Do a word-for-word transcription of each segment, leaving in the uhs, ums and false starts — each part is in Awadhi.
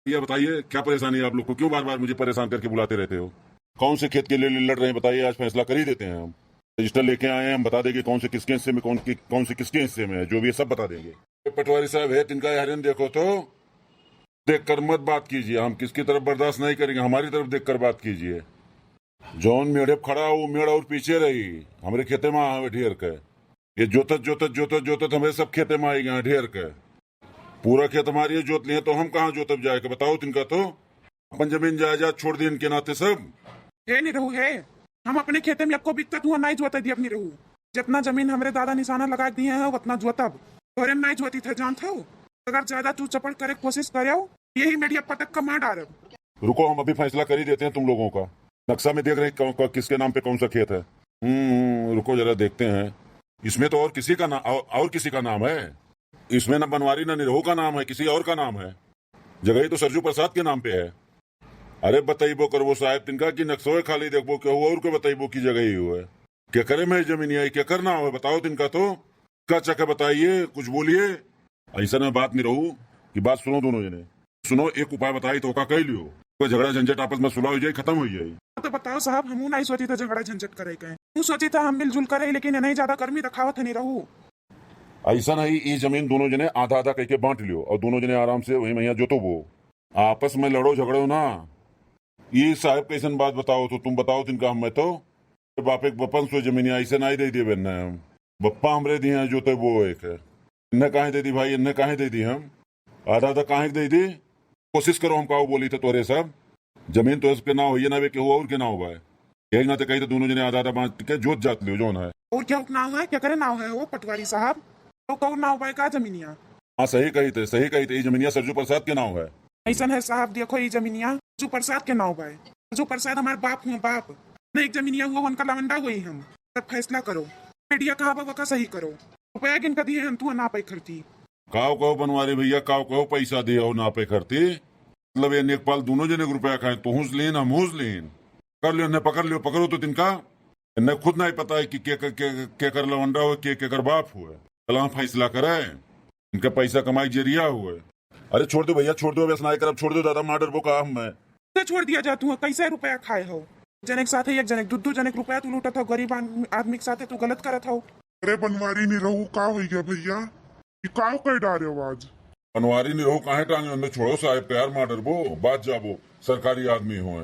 ये बताइए, क्या परेशानी है आप लोग को? क्यों बार बार मुझे परेशान करके बुलाते रहते हो? कौन से खेत के लिए लड़ रहे हैं, बताइए, आज फैसला कर ही देते हैं हम। रजिस्टर लेके आए हैं, हम बता देंगे कौन से किसके हिस्से में, कौन के, कौन से किसके हिस्से में है, जो भी है सब बता देंगे। पटवारी साहब है, तिनका हरिन देखो तो, देख कर मत बात कीजिए, हम किसकी तरफ बर्दाश्त नहीं करेंगे, हमारी तरफ देख कर बात कीजिए। जौन मेढ़े पे खड़ा है, वो मेढ़ और पीछे रही, हमरे खेते में आवे ढेर के। ये जोतत, जोतत, जोतत, जोतत हमरे सब खेते में आई गए ढेर के। पूरा खेत हमारी जोत लिए, तो हम कहाँ जोतब जाए के, बताओ तिनका तो। अपन जमीन जायदाद छोड़ दी इनके नाते सब। हे निरहू हे, हम अपने खेते में एको बित्ता तुहा नाई जोते दियब निरहू। जितना जमीन हमरे दादा निशाना लगा दिए हैं, उतना जोतब। तोरे में नाई जोती थे, जानत हो? अगर ज्यादा तू चपड़ करे कोशिश करेउ, यही मेढ़िया पटक के मार डारब। रुको, हम अभी फैसला कर ही देते हैं तुम लोगों का। नक्शा में देख रहे हैं कौन, कौन, किसके नाम पे कौन सा खेत है। हम्म, रुको जरा देखते हैं। इसमें तो और किसी का ना-, और, और किसी का नाम है। इसमें ना बनवारी ना निरहू का नाम है, किसी और का नाम है। जगह ही तो सरजू प्रसाद के नाम पे है। अरे बतइबो करबो साहेब तिनका कि नक्शवे खाली देखबो, केहू और के बतइबो की जगह ही हुए। केकरे में जमीनिया है, केकर नाव है, बताओ तिनका तो। का चक है बताइए, कुछ बोलिए। अइसन बात निरहू कि बात सुनो दोनों जने। सुनो, एक उपाय बताई तो ओका कह लियो। कोई झगड़ा झंझट आपस में सुलह हो जाई, खतम हो जाई। तो बताओ साहब, हमहू नाई सोची था झगड़ा झंझट करे के। हमहू सोची था हम मिलजुल करे, लेकिन नहीं ज्यादा गर्मी दिखावत है निरहू। अइसन है, ई जमीन दोनों जने आधा आधा कइके बांट लियो और दोनों जने आराम से वही महिया जोतो बो। आपस में लड़ो झगड़ो ना। ई साहेब कइसन बात बताओ तो, तुम बताओ तिनका, हम मैं तो बाप एक बपन सो जमीनिया अइसे नाई दे देबे न हम। बप्पा हमरे दिए हैं जोते बो एक है। इन्हें काहे दे दी भाई, इन्हें काहे दे दी हम? आधा आधा काहे दे दी? कोशिश करो हम काऊ बोली तो तोरे सब। जमीन तो सबके नाव है, ये ना बे केहू और के नाव बा। एक ना तो कही तो दोनों जने आधा आधा बांट के जोत जात लियो जौन है। और क्या नाव है, क्या करे नाव है वो पटवारी साहब? तो कौन नाव बा का जमीनिया? हाँ सही कही थे, सही कही थे, ये जमीनिया सरजू प्रसाद के नाव है। अइसन है साहब, देखो ई जमीनिया सरजू प्रसाद के नाव बा। सरजू प्रसाद हमार बाप हुआ, बाप। न एक जमीनिया हुआ, उनका लवंडा हुई हम। तब फैसला करो, मीडिया कहाँ बा, वका सही करो। रुपया गिन के दिए हम, तू ना पे खर्ची। काव कहो बनवारी भैया, काव कहो पैसा दिए हो ना पे खर्ची। मतलब ये नेकपाल दोनों जने के रुपया खाए, तू हुस लीन, हम हुस लीन। कर लियो, ने पकड़ लियो, पकड़ो तो तिनका। इन्हें खुद नहीं पता है कि के, के, के, के कर लवंडा हो, के, के कर बाप हो। चला फैसला करे, इनका पैसा कमाई के जरिया हुए। अरे छोड़ दो भैया, छोड़ दो, बस नाई करब, छोड़ दो दादा, मार डरबो का हम मैं। तो छोड़ दिया जा तू, कैसे रुपया खाए हो? जने के साथे एक जने, दू दू जने के रुपया तू लूटत हो, गरीब आदमी, आदमी के साथे तू गलत करत हो। अरे बनवारी निरहू, का हो गया भैया? ये का कर डारे हो आज? बनवारी निरहू काहे टांगे उनमें? छोड़ो साहेब के यार, मार डरबो, बात जाबो, सरकारी आदमी हो।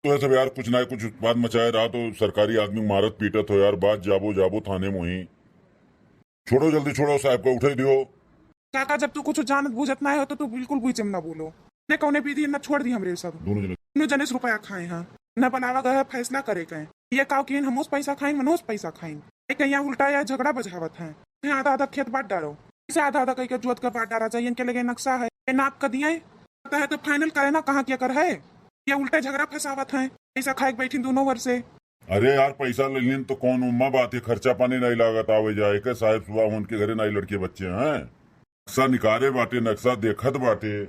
तो ये सब यार कुछ ना कुछ उत्पाद मचाए रहा तो सरकारी आदमी मारत पीटत हो यार, बात जाबो, जाबो थाने मोही। छोड़ो जल्दी, छोड़ो साहेब को उठे दियो। काका, जब तू कुछ जानत बूझत ना हो तो तू बिल्कुल बीच में ना बोलो। ने कौने विधि न छोड़ दी हमरे सब। दोनों जने। दोनों जने से रुपया खाए हैं, न बनावा गए फैसला करे गए। ये काव किन हमोस पैसा खाइन, मनोस पैसा खाइन। एक यहाँ उल्टा या झगड़ा बझावत है, यहाँ आधा आधा खेत बांट डारो। इसे आधा आधा कह के जोत के बांट डारा जाए, इनके लगे नक्शा है, ये नाप कर दिए। पता है तो फाइनल करे ना कहाँ क्या कर है, ये उल्टे झगड़ा फंसावत है। पैसा खाए के बैठी दोनों वर्ष से। अरे यार, पैसा ले लीन तो कौन उम्मा बात है, खर्चा पानी नहीं लागत आवे जाए के। साहेब सुबह उनके घरे नाई लड़के बच्चे हैं, नक्शा निकारे बाटे, नक्शा देखत बाटे,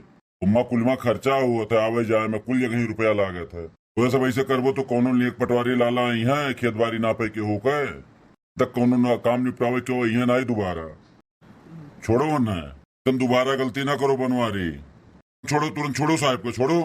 उम्मा कुलमा खर्चा होत है, आवे जाए में कुल जगह ही रुपया लागत है। तो सब ऐसे करबो तो कौनो नेक पटवारी लाला आई है, खेत बारी नापे के होके तक कौनो ना काम निपटावे के हो, इहे नाई दोबारा। छोड़ो न, तुम दोबारा गलती ना करो बनवारी। छोड़ो, तुरंत छोड़ो साहेब को, छोड़ो।